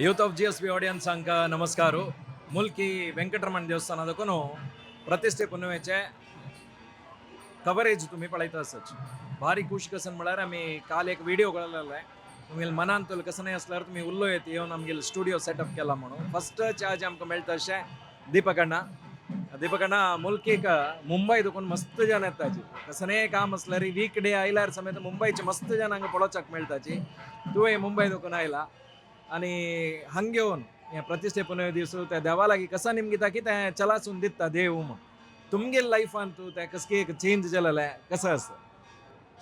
Youth of GSB audience ಅಂಕ ನಮಸ್ಕಾರ. ಮುಲ್ಕಿ ವೆಂಕಟರಮಣ ದೇವಸ್ಥಾನದಕ್ಕೂ ಪ್ರತಿಷ್ಠೆ पुनवेचे कवरेज तुम्ही पळयता आसच. भारी खुश कसन म्हळ्यार आमी काल एक व्हिडिओ कळलेलो आहे. तुमगेले मनान तुला कसं नाही असल्यावर तुम्ही उल्लो येत येवन आमगेले स्टुडिओ सेटअप केला म्हणून. फर्स्ट चार्ज आमकां मेळटा अशें दीपक अण्णा. दीपक अण्णा, मुल्कीक मुंबय दुकून मस्त जन येताची. कसं काम असल्यार वीक डे आयल्यार समेत मुंबयचे मस्त जन हांगा पळोवच्याक मेळटाची. तुवें मुंबय दुकून आयला आणि हांग येवन हे प्रतिष्ठे पुनवे दिवस त्या देवा लागीं कसा निमगिता की ते चलासून दिता देव म्हणून. तुमगेले लायफान तूं ते कसके एक चेंज जालेलें कसं आसा?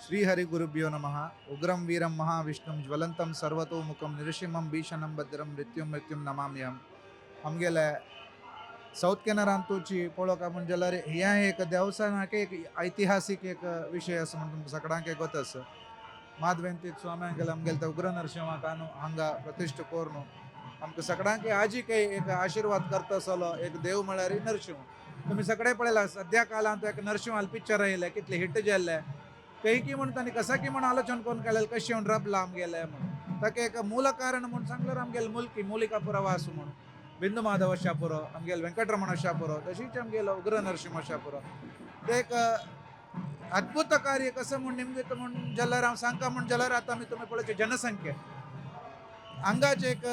श्री हरि गुरुभ्यो नमः. उग्रं वीरं महाविष्णुं ज्वलंतं सर्वतोमुखं नृसिंहं भीषणं भद्रं मृत्युं मृत्युं नमाम्यहं. आमगेले साऊथ केनरांतूची पळोवंक म्हण जाल्यार हें एक देवस्थानाक एक ऐतिहासीक एक विशय आसा म्हण तुमकां सगळ्यांक गोत आसा. माधवेंतीत स्वाम्यांगेले आमगेले ते उग्र नरसिंहाक हांगा हांगा प्रतिश्ठा करून आमकां सगळ्यांक आजी एक आशिर्वाद करता आसलो एक देव म्हळ्यार नरसिंह. तुमी सगळे पळयला, सद्या काळांत एक नरसिंहाल पिक्चर येयले, कितले हिट जाल्ले. कैकी म्हण तांणी कसा की म्हण आलोचन करून काडलें, कशें म्हण रबला आमगेले म्हणून. ताका एक मूल कारण म्हूण सांगल्यार आमगेले मुल्की मुलिकापुरा वासू म्हणून बिंदू माधव शापुरो, आमगेले वेंकटरमण शापुरो, तशीच आमगेलो उग्र नरसिंह शापुरो. ते एक अद्भुत कार्य कसं म्हूण निमगित म्हूण जाल्यार हांव सांगता म्हूण जाल्यार आतां आमी तुमी पळोवचे जनसंख्या हांगाचे एक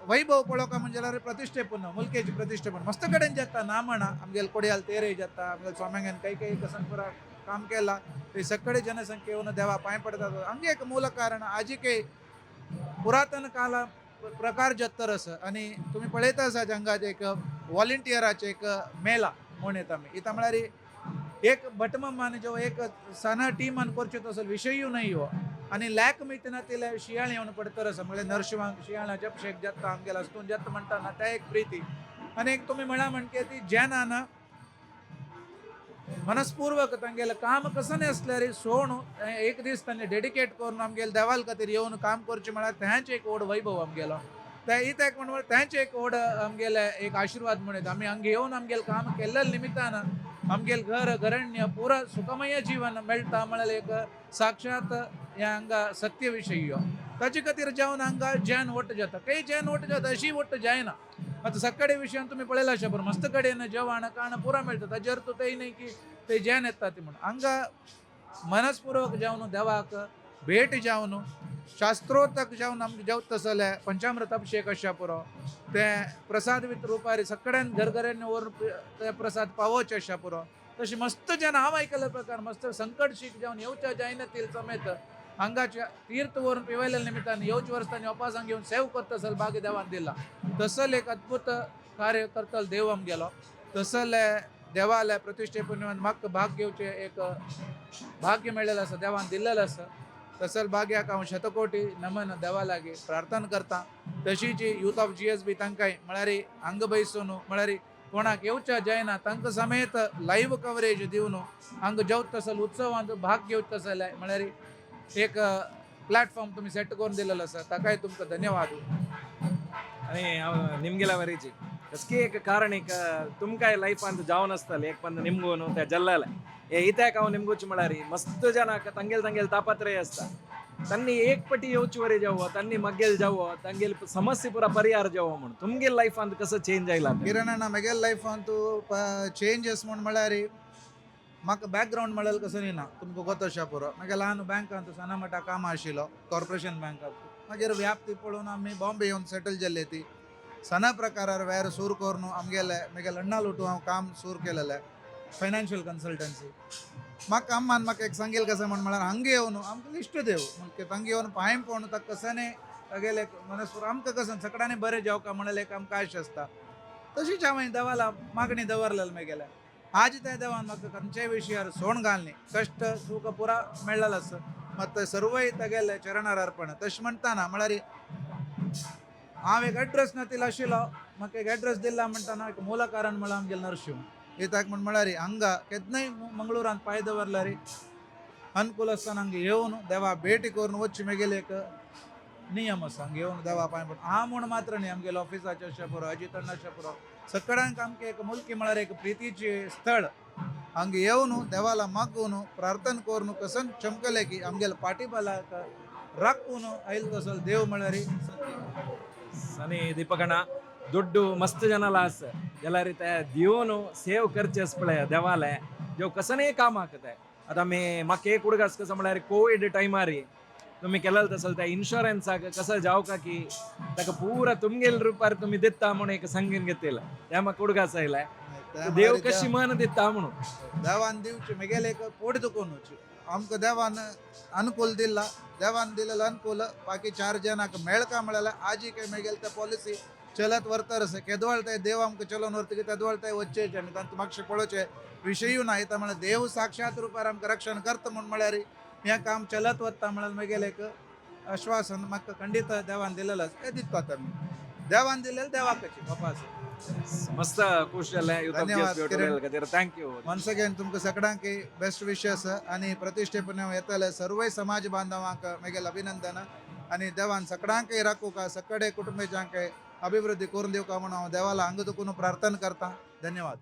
वैभव पळोवका म्हण जाल्यार प्रतिश्ठे पुनव, मुलकेची प्रतिश्ठे पुनव मस्त कडेन जाता ना म्हणा. आमगेले कोडियाल तेरे जाता, आमगेले स्वाम्यांगेन काही काही कसं पुरा काम केला. ते सगळे जनसंख्ये येवन देवा पांय पडतात. हांगे एक मूल कारण आजी काही पुरातन काला प्रकार जत्तर आसा. आनी तुमी पळयता आसा, हांगा एक वॉलंटियराचे एक मेला म्हूण येता आमी इथं. म्हळ्यार एक भटमामान जो एक सना टीमान करच्यो तसो विशयूय न्हय हो. आनी लॅक मितना तिले शियाळ येवन पडतर आसा. म्हळ्यार नरशिंवांक शियाळाचे अभिषेक जाता आमगेला आसतून जाता म्हणटा ना, त्या एक प्रिती. आनी एक तुमी म्हणा म्हणके ती जनान मनस्पूर्वक तांगेलें काम कसं आसल्यार सोण एक दीस तांणी डेडिकेट करून आमगेले देवाल खातीर येवन काम करचें म्हळ्यार तेंच एक व्हड वैभव आमगेलो. ते इत्याक म्हण तेंच एक व्हड आमगेले एक आशिर्वाद म्हणत आमी हांगा येवन आमगेलें काम केल्ल्या निमित्तान आमगेले घर घरण्य पुरा सुखमय जीवन मेळटा म्हळ्यार एक साक्षात हे हांगा सत्य विशय हो. ताचे खातीर जेवन हांगा जैन वट्ट जाता, काही जैन वट्ट जाता, अशी वट्ट जायना. आतां सकाळी विशयान तुमी पळयला अशें बरें मस्त कडेन जेवण खाण पुरा मेळटा. ताजेर तूं तेय न्ही की ते जैन येता ती म्हण. हांगा मनस्पूर्वक जेवन देवाक भेट जावन शास्त्रोतक जावन आमकां जेवता जाल्यार पंचामृत अभिषेक अशें पुरो, ते प्रसाद रुपारी सगळ्यान घरघरांनी व्हरून ते प्रसाद पावोवचे अशें पुरो. तशी मस्त जन हांव आयकल्ले प्रकार मस्त संकट शीक जावन येवच्या जायना तील समेत हांगाचे तीर्थ व्हरून पिवयल्या निमित्तान येवचे वर्सांनी उपासांक घेवन सेव करता भाग्य देवान दिला. तसले एक अद्भुत कार्य करतलो देव आमगेलो. तसले देवाले प्रतिश्ठे पुनवेन म्हाका भाग घेवचे एक भाग्य मेळ्ळेलें आसा, देवान दिल्लेलें आसा. तसल भाग्याक हांव शतकोटी नमन देवा लागीं प्रार्थना करता. तशीच यूथ ऑफ जीएसबी तांकांय म्हळ्यार हांगा बैसून म्हळ्यार कोणाक येवच्या जायना तांकां समेत लायव्ह कवरेज दिवन हांगा जेवता तसल उत्सवांत भाग घेवता तसले म्हळ्यार एक प्लॅटफॉर्म तुमी सेट करून दिलेलो आसा, ताकाय तुमकां धन्यवाद. आणि हांव निमगेल्या वरीची कसकी एक कारण एक तुमकांय लायफांत जावन आसतलें एक पंद निमगून त्या जल्लाले हे इत्याक हांव निमगुच म्हळ्यार मस्त जनाक तांगेल तांगेल तापत्रय आसता. तांणी एक पटी येवचे वरी जावो, तांणी मग्गेल जावो, तांगेल समस्ये पुरा परिहार जावो म्हणून तुमगेल लायफांत कसं चेंज आयला तें? ಕಿರಣಣ್ಣ, ಮೆಗೆಲ್ ಲೈಫ್ ಅಂತೂ ಚೇಂಜಸ್ म्हण म्हळ्यार म्हाका बॅकग्रावंड म्हळ्यार कसं ना तुमकां गोत पुरो. मागीर ल्हान बँकांत सना मठा काम आशिल्लो, कॉर्पोरेशन बँकांत. मागीर व्याप्ती पळोवन आमी बॉम्बे येवन सेटल जाल्ले. ती सना प्रकारार वेर सूर करून आमगेले मागीर अण्णा लुटू हांव काम सूर केलेलें फायनान्शियल कन्सल्टन्सी. म्हाका अम्मान म्हाका एक सांगेल कसं म्हण म्हळ्यार हांगा येवन आमकां इश्ट देव म्हणजे तांगे येवन पांय पळोवन ताका कसं तागेले मनस्फूर आमकां कसं सगळ्यांनी बरें जावका म्हणल्यार एक आमकां आश आसता. तशीच हांवें देवाला मागणी दवरलेली. मेगेले आज त्या देवान म्हाका खंयच्याय विशयार सोण घालनी, कश्ट सुख पुरा मेळ्ळेलें आसा. ಮತ್ತು सर्वय तागेले चरणार अर्पण. तशें म्हणटाना म्हळ्यार हांव एक एड्रेस नातिल्लो आशिल्लो, म्हाका एक एड्रेस दिला म्हणटाना एक मूल कारण म्हळ्यार आमगेले नरशिंव. कित्याक म्हण म्हळ्यार हांगा केन्नाय मंगळुरांत पांय दवरल्यार अनुकूल आसतना हांगा येवन देवा भेटी करून वचचे मेगेले एक नियम आसा. हांगा येवन देवा पांय पडून हांव म्हूण मात्र न्ही, आमगेले ऑफिसाचे अशें पुरो, अजित अण्णा अशें पुरो, सगळ्यांक आमकां एक मुल्की म्हळ्यार एक प्रितीचे स्थळ. हांगा येवन देवाला मागून प्रार्थना करून कसन चमकले की आमगेले पाठीबलाक राखून आयल तसो देव म्हळ्यार सत्य. आनी दीपकಣ್ಣ ದುಡ್ಡು मस्त ಜನ ಲಾಸ್ ಎಲ್ಲ ರೀತೆ देवನು ಸೇವ್ करचेस पळय देवाले जो कसनेय काम आकते. आतां आमी म्हाका एक उडगास कसो म्हळ्यार कोवीड टायमार तुमी केलेल तसल त्या इन्शुरन्साक कसो जावका की ताका पुरा तुमगेल रुपार तुमी दिता म्हणून एक सांगून घेतिಲ್ಲ, त्या म्हाका उडगास आयले, देव कशी मन दिता म्हणून. देवान दिवची मेगेले एक पोट दुखोवनूच आमकां देवान अनुकूल दिला, देवान दिलेलं अनुकूल बाकी चार जनाक मेळका म्हळ्यार आजी काय मेगेले त्या पॉलिसी चलत व्हरतर केदवाळ ते देव आमकां चलोवन व्हरतकीर तेदवाळ ते वचचेचे आमी तांकां मातशें पळोवचें विशयूय ना येता. म्हळ्यार देव साक्षात रुपार आमकां रक्षण करता म्हूण म्हळ्यार हें काम चलत वता म्हळ्यार मेगेलें एक आश्वासन म्हाका खंडीत देवान दिलेलं आसा, तें दितात आमी. देवान दिलेलं देवाकची बापा आसा. मस्त खुश जालें. धन्यवाद, किरण. खातीर thank you. Once again तुमकां सगळ्यांक बेस्ट विशेस आनी प्रतिश्ठे पुण्य येतले सर्वय समाज बांधवांक मेगेल अभिनंदन आनी देवान सगळ्यांकय राखूका, सगळे कुटुंबीजांक अभिवृद्धी करून दिवका म्हणून हांव देवाला हांगा दुखून प्रार्थना करता. धन्यवाद.